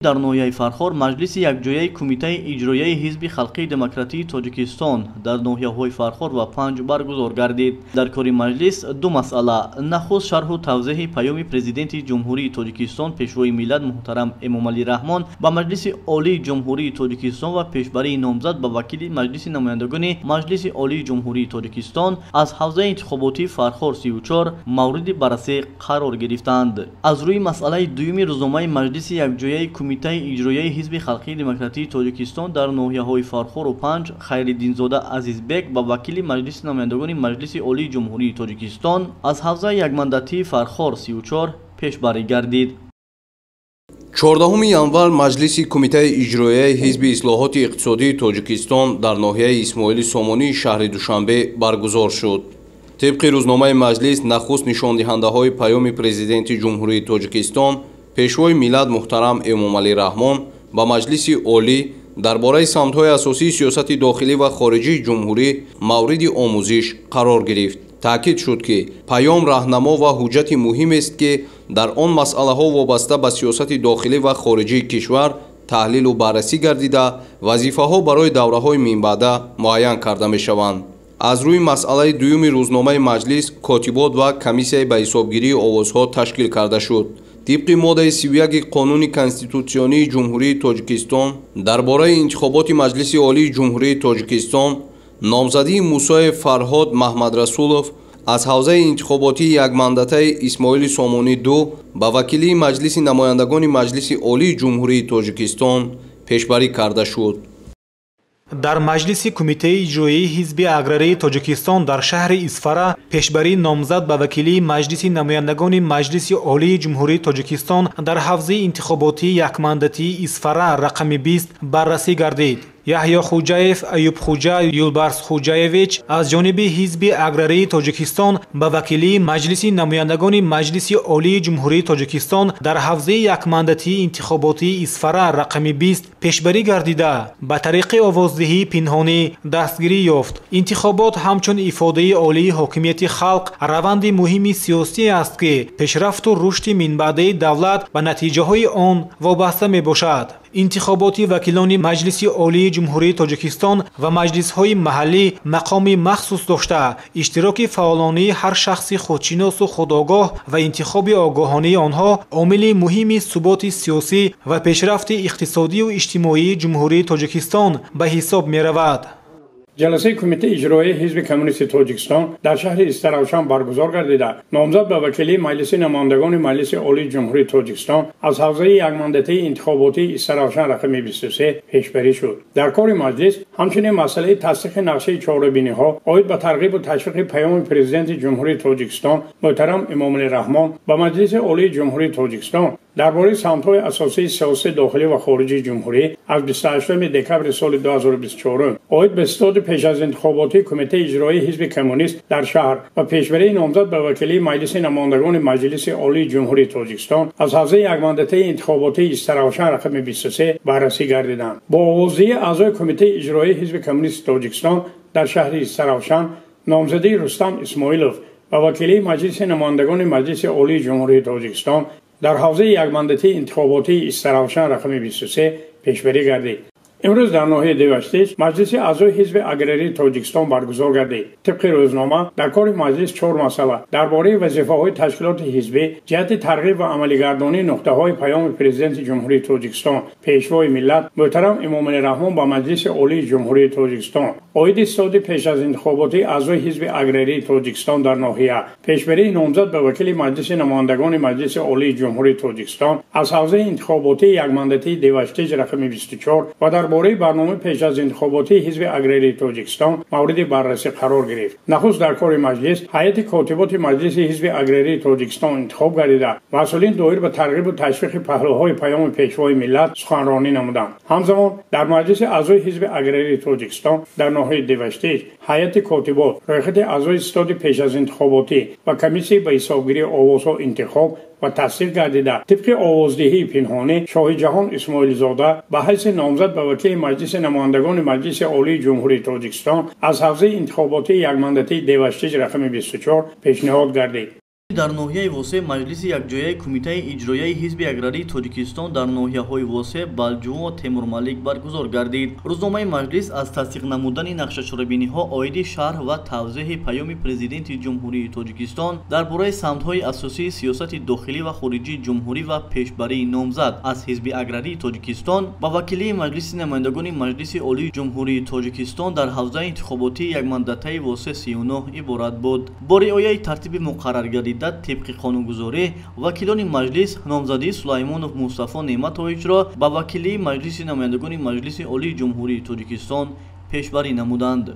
Дар ноҳияи Фархор маҷлиси якҷояи Кумитаи иҷроияи Ҳизби халқии демократии Тоҷикистон дар ноҳияҳои Фархор ва Панҷ баргузор гардид. Дар кори маҷлис ду масъала: нахуст, шарҳу тавзеҳи паёми Президенти Ҷумҳурии Тоҷикистон, Пешвои миллат муҳтарам Эмомалӣ Раҳмон ба Маҷлиси Олии Ҷумҳурии Тоҷикистон ва пешбарии номзад ба вакили Маҷлиси намояндагони Маҷлиси Олии Ҷумҳурии Тоҷикистон аз ҳавзаи интихоботии Фархор 34 мавриди баррасӣ қарор гирифтанд. Аз рӯи масъалаи дуюми рӯзномаи маҷлиси якҷояи Кумитаи иҷроияи Ҳизби халқии демократии Тоҷикистон дар ноҳияҳои Фархору Панҷ Хайриддинзода Азизбек ба вакили Маҷлиси намояндагони Маҷлиси Олии Ҷумҳурии Тоҷикистон аз ҳавзаи якмандатии Фархор 34 пешбарӣ гардид. 14 январ маҷлиси Кумитаи иҷроияи Ҳизби ислоҳоти иқтисодии Тоҷикистон дар ноҳияи Исмоили Сомонии шаҳри Душанбе баргузор шуд. Тибқи рӯзномаи маҷлис, нахуст нишондиҳандаҳои паёми Президенти Ҷумҳурии Тоҷикистон, Пешвои миллат муҳтарам Эмомалӣ Раҳмон ба Маҷлиси Олӣ дар бораи самтҳои асосии сиёсати дохилӣ ва хориҷии ҷумҳурӣ мавриди омӯзиш қарор гирифт. Таъкид шуд, ки паём раҳнамо ва ҳуҷҷати муҳимест, ки дар он масъалаҳо вобаста ба сиёсати дохилӣ ва хориҷии кишвар таҳлилу баррасӣ гардида, вазифаҳо барои давраҳои минбаъда муайян карда мешаванд. Аз рӯи масъалаи дуюми рӯзномаи маҷлис котибот ва комиссияи ба ҳисобгирии овозҳо ташкил карда шуд. Тибқи моддаи 31 Қонуни Конститутсионии Ҷумҳурии Тоҷикистон дар бораи интихоботи Маҷлиси Олии Ҷумҳурии Тоҷикистон номзадии Мусоев Фарҳод Маҳмадрасулов аз ҳавзаи интихоботии якмандатаи Исмоили Сомонӣ 2 ба вакилии Маҷлиси намояндагони Маҷлиси Олии Ҷумҳурии Тоҷикистон пешбарӣ карда шуд. Дар маҷлиси Кумитаи иҷроияи Ҳизби аграрии Тоҷикистон дар шаҳри Исфара пешбарии номзад ба вакилии Маҷлиси намояндагони Маҷлиси Олии Ҷумҳурии Тоҷикистон дар ҳавзаи интихоботии якмандатии Исфара рақами 20 баррасӣ гардид. Яҳё Хуҷаев Аюбхуҷа Юлбарс Хуҷаевич аз ҷониби Ҳизби аграрии Тоҷикистон ба вакилии Маҷлиси намояндагони Маҷлиси Олии Ҷумҳурии Тоҷикистон дар ҳавзаи якмандатии интихоботии Исфара рақами 20 пешбарӣ гардида, ба тариқи овоздиҳии пинҳонӣ дастгирӣ ёфт. Интихобот ҳамчун ифодаи олии ҳокимияти халқ раванди муҳими сиёсие аст, ки пешрафту рушди минбаъдаи давлат ба натиҷаҳои он вобаста мебошад. Интихоботи вакилони Маҷлиси Олии Ҷумҳурии Тоҷикистон ва маҷлисҳои маҳаллӣ мақоми махсус дошта, иштироки фаъолонии ҳар шахси худшиносу худогоҳ ва интихоби огоҳонии онҳо омили муҳими суботи сиёсӣ ва пешрафти иқтисодию иҷтимоии Ҷумҳурии Тоҷикистон ба ҳисоб меравад. Ҷаласаи Кумитаи иҷроияи Ҳизби коммунисти Тоҷикистон дар шаҳри Истаравшан баргузор гардида, номзад ба вакилии Маҷлиси намояндагони Маҷлиси Олии Ҷумҳурии Тоҷикистон аз ҳавзаи якмандатаи интихоботии Истаравшан рақами 23 пешбарӣ шуд. Дар кори маҷлис ҳамчунин масъалаи тасдиқи нақшаи чорабиниҳо оид ба тарғибу ташвиқи паёми Президенти Ҷумҳурии Тоҷикистон муҳтарам Эмомалӣ Раҳмон ба Маҷлиси Олии Ҷумҳурии Тоҷикистон дар бораи самтҳои асосии сиёсати дохилӣ ва хориҷии ҷумҳурӣ аз 28 декабри соли 2024 оид ба ситоди пеш аз интихоботии Кумитаи иҷроии Ҳизби коммунист дар шаҳр ва пешбарии номзад ба вакилии Маҷлиси намояндагони Маҷлиси Олии Ҷумҳурии Тоҷикистон аз ҳавзаи якмандатаи интихоботии Истаравшан рақами 23 баррасӣ гардиданд. Бо овоздиҳии аъзои Кумитаи иҷроии Ҳизби коммунисти Тоҷикистон дар шаҳри Истаравшан номзадии Рустам Исмоилов ба вакилии Маҷлиси намояндагони Маҷлиси Олии Ҷумҳурии Тоҷикистон дар ҳавзаи якмандатии интихоботии Истаравшан рақами 23 пешбарӣ гардид. Имрӯз дар ноҳияи Деваштич маҷлиси аъзои Ҳизби аграрии Тоҷикистон баргузор гардид. Тибқи рӯзнома, дар кори маҷлис чор масъала дар бораи вазифаҳои ташкилоти ҳизбӣ ҷиҳати тарғиб ва амалигардонии нуқтаҳои паёми Президенти Ҷумҳурии Тоҷикистон, Пешвои миллат муҳтарам Эмомалӣ Раҳмон ба Маҷлиси Олии Ҷумҳурии Тоҷикистон оиди ситоди пеш аз интихоботии аъзои Ҳизби аграрии Тоҷикистон дар ноҳия, пешбарии номзад ба вакили Маҷлиси намояндагони Маҷлиси Олии Ҷумҳурии Тоҷикистон аз ҳавзаи интихоботии якмандатии Деваштич рақами 24 ва дар бораи барномаи пеш аз интихоботии Ҳизби аграрии Тоҷикистон мавриди баррасӣ қарор гирифт. Нахуст дар кори маҷлис ҳайати котиботи маҷлиси Ҳизби аграрии Тоҷикистон интихоб гардида, масъулин доир ба тарғибу ташвиқи паҳлӯҳои паёми Пешвои миллат суханронӣ намуданд. Ҳамзамон дар маҷлиси аъзои Ҳизби аграрии Тоҷикистон дар ноҳияи Деваштич ҳайати котибот, рӯйхати аъзои ситоди пеш аз интихоботӣ ва комиссияи ба ҳисобгирии овозҳо интихоб ва тасдиқ гардида, тибқи овоздиҳии пинҳонӣ Шоҳиҷаҳон Исмоилзода ба ҳайси номзад ба вакили Маҷлиси намояндагони Маҷлиси Олии Ҷумҳурии Тоҷикистон аз ҳавзаи интихоботии якмандатии Деваштич рақами 24 пешниҳод гардид. Дар ноҳияи Восеъ маҷлиси якҷояи Кумитаи иҷроияи Ҳизби аграрии Тоҷикистон дар ноҳияҳои Восеъ, Балҷувон ва Темурмалик баргузор гардид. Рӯзномаи маҷлис аз тасдиқ намудани нақшачорабиниҳо оиди шарҳ ва тавзеҳи Паёми Президенти Ҷумҳурии Тоҷикистон дар бораи самтҳои асосии сиёсати дохилӣ ва хориҷии ҷумҳурӣ ва пешбарии номзад аз Ҳизби аграрии Тоҷикистон ба вакилии Маҷлиси намояндагони Маҷлиси Олии Ҷумҳурии Тоҷикистон дар ҳавзаи интихоботии якмандатаи Восеъ 39 иборат буд. Бо риояи тартиби муқарраргардида тибқи қонунгузорӣ, вакилони маҷлис номзадии Сулаймонов Мустафо Неъматовичро ба вакилии Маҷлиси намояндагони Маҷлиси Олии Ҷумҳурии Тоҷикистон пешбарӣ намуданд.